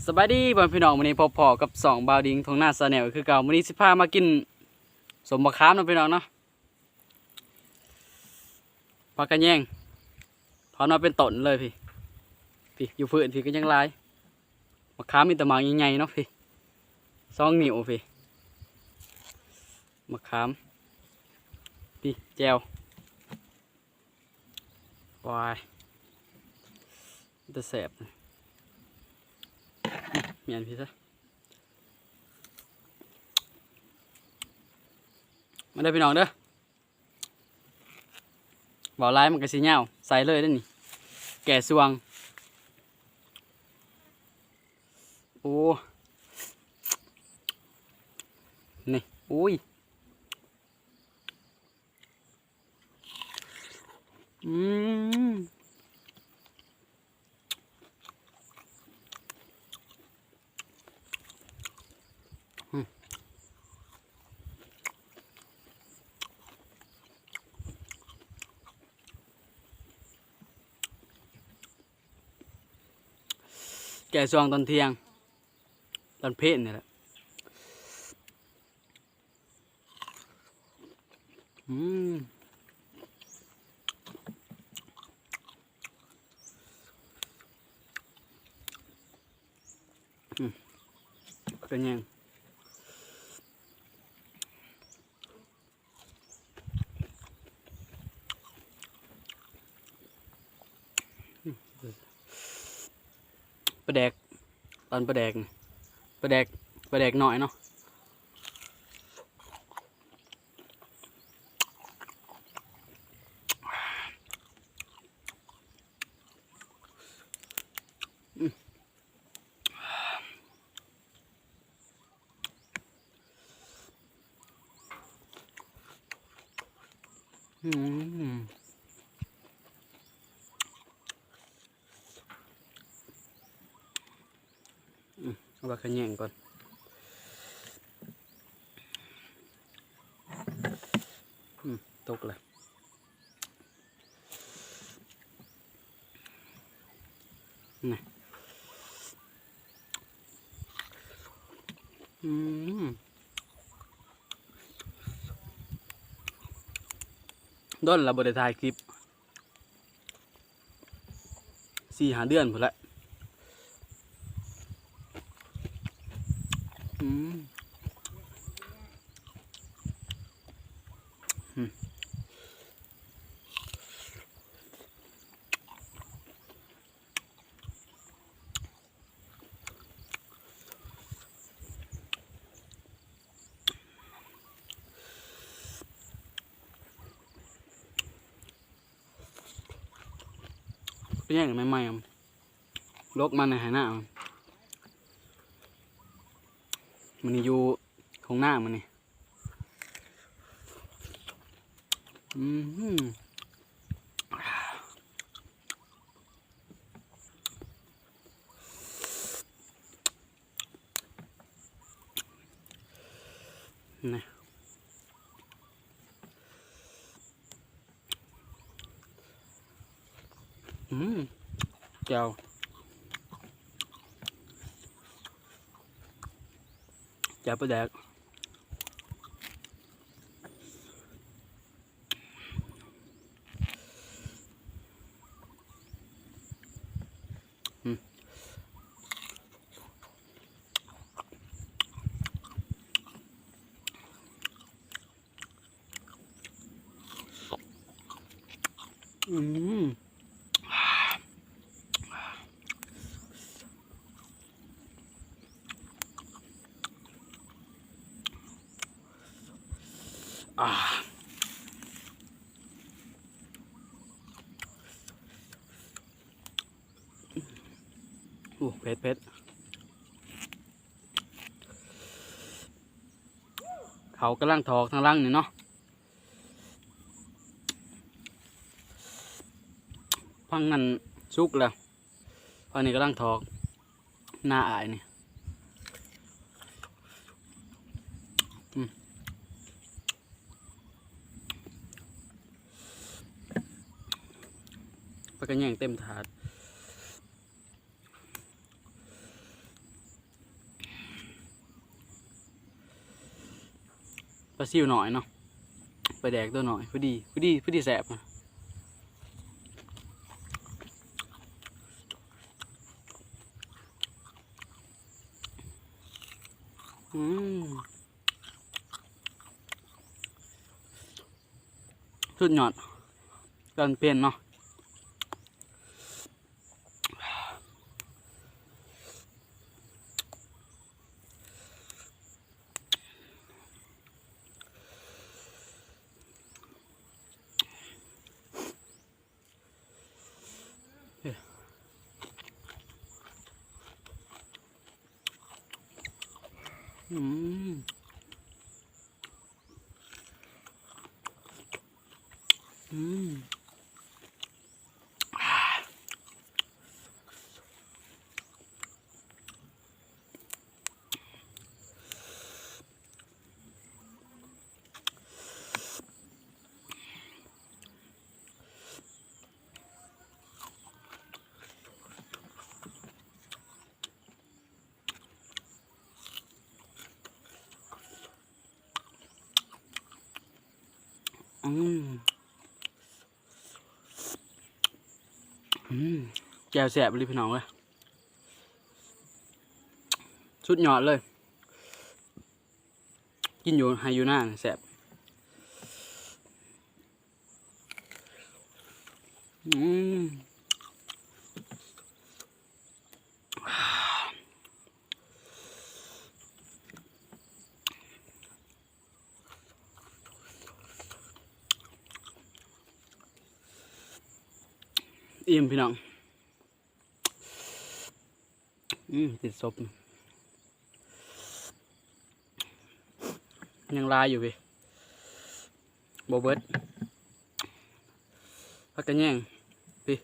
ສະບາຍດີພໍ່ແມ່ພີ່ນ້ອງ ມື້ນີ້ພົບພໍ້ກັບຊ່ອງບ່າວດິງທົ່ງນາ Channel ຄືເກົ່າ. ມື້ນີ້ຊິພາມາກິນສົ້ມບັກຂາມເນາະພີ່ນ້ອງເນາະ. ຜັກຂະແຍງ ຖອນມາເປັນຕົ້ນເລີຍພີ່. ພີ່ ຢູ່ພື້ນພີ່ກໍຍັງຫຼາຍ. ບັກຂາມມີແຕ່ໝາກໃຫຍ່ໆເນາະພີ່ ສອງນິ້ວພີ່. ບັກຂາມ ພີ່ ແຈ່ວ. ວ້າຍ ເປັນຕາແຊບ. ແມ່ນພີ່ຊະ. ມາເດີພີ່ນ້ອງເດີ. ເວົ້າຫຼາຍມັນກໍຊິຍາວ. ໃສ່ເລີຍເດ້ນີ້ ແກ້ສ່ວງ. ໂອ້ ນີ້ ອຸ້ຍ. ອືມ ອືມ ແກ່ຊ່ວງຕອນທ່ຽງ ຕອນເພນນີ້ແຫຼະ. ອືມ ອືມ ເປັນຫຍັງ? ປາແດກ ຕອນປາແດກ ປາແດກ ປາແດກນ້ອຍເນາະ. ອືມ ອືມ ເອົາໄວ້ຂະແຍງກ່ອນ. ອືມ ຕົກແລ້ວ. ນີ້ ອືມ ດົນລະບໍ່ໄດ້ຖ່າຍຄລິບ ສີ່ຫ້າເດືອນພຸ້ນແຫຼະ. ອືມ ອືມ. ເປັນຫຍັງໃໝ່ໆ ລົກມາໃນໄຮ່ນາ. ມື້ນີ້ຢູ່ທົ່ງນາມື້ນີ້. ອືມ ນີ້ ອືມ ແຈ່ວ ແຈ່ວປາແດກ. ອືມ ອືມ ອາ ໂອ້ ເຜັດໆ. ເຂົາກຳລັງຖອກທາງຫຼັງນີ້ເນາະ. ຝັ່ງນັ້ນສຸກແລ້ວ ຝັ່ງນີ້ກຳລັງຖອກ ໜ້າອາຍນີ້. ອືມ ປາກະແຍງເຕັມຖາດ. ປາຊິວໜ້ອຍເນາະ ປາແດກຕົວໜ້ອຍ ພໍດີ ພໍດີ ພໍດີແຊບ. ອືມ ສຸດຍອດ ຕອນເປັນເນາະ. ອືມ ອືມ ອືມ ອືມ ແຈ່ວແຊບອີ່ຫຼີພີ່ນ້ອງເອີຍ ສຸດຍອດເລີຍ. ກິນຢູ່ໄຮ່ຢູ່ນາແຊບ. ອືມ ອີ່ມພີ່ນ້ອງ. ອືມ ຕິດສົບ ຍັງຫຼາຍຢູ່ເວີຍ ບໍ່ເບິດ. ຜັກກະແຍງ ພີ້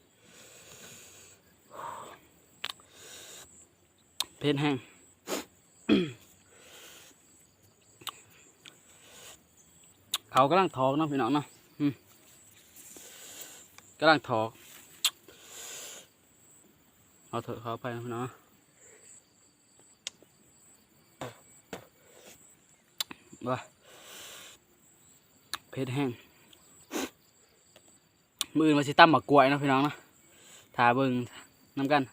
ເຜັດແຮງ. ເຂົາກຳລັງຖອກເນາະພີ່ນ້ອງເນາະ ອືມ ກຳລັງຖອກ. ຂໍໂທດຂໍອະໄພນະພີ່ນ້ອງ ວ່າເຜັດແຮງ. ມື້ອື່ນວ່າຊິຕຳໝາກກ້ວຍເນາະພີ່ນ້ອງເນາະ ຖ້າເບິ່ງນຳກັນ.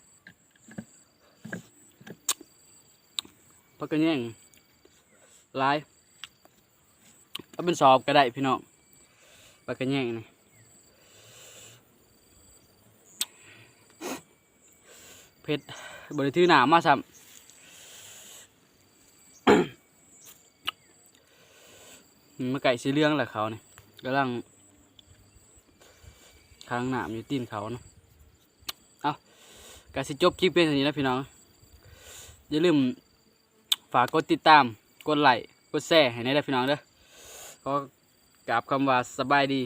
ຜັກກະແຍງຫຼາຍ ເອົາເປັນສອບກໍໄດ້ພີ່ນ້ອງ ຜັກກະແຍງນີ້ ເຜັດ ບໍ່ໄດ້ຖືນ້ຳມາຊ້ຳ. ມັນໃກ້ຊິເຫຼືອງແລ້ວ ເຂົານີ້ກຳລັງຂັງນ້ຳຢູ່ຕີນເຂົາເນາະ. ເອົ້າ ກະຊິຈົບຄລິບພຽງເທົ່ານີ້ນະພີ່ນ້ອງ. ຢ່າລືມຝາກກົດຕິດຕາມ ກົດໄລ້ ກົດແຊໃຫ້ແດ່ເດີພີ່ນ້ອງເດີ. ຂໍກາບຄຳວ່າສະບາຍດີ.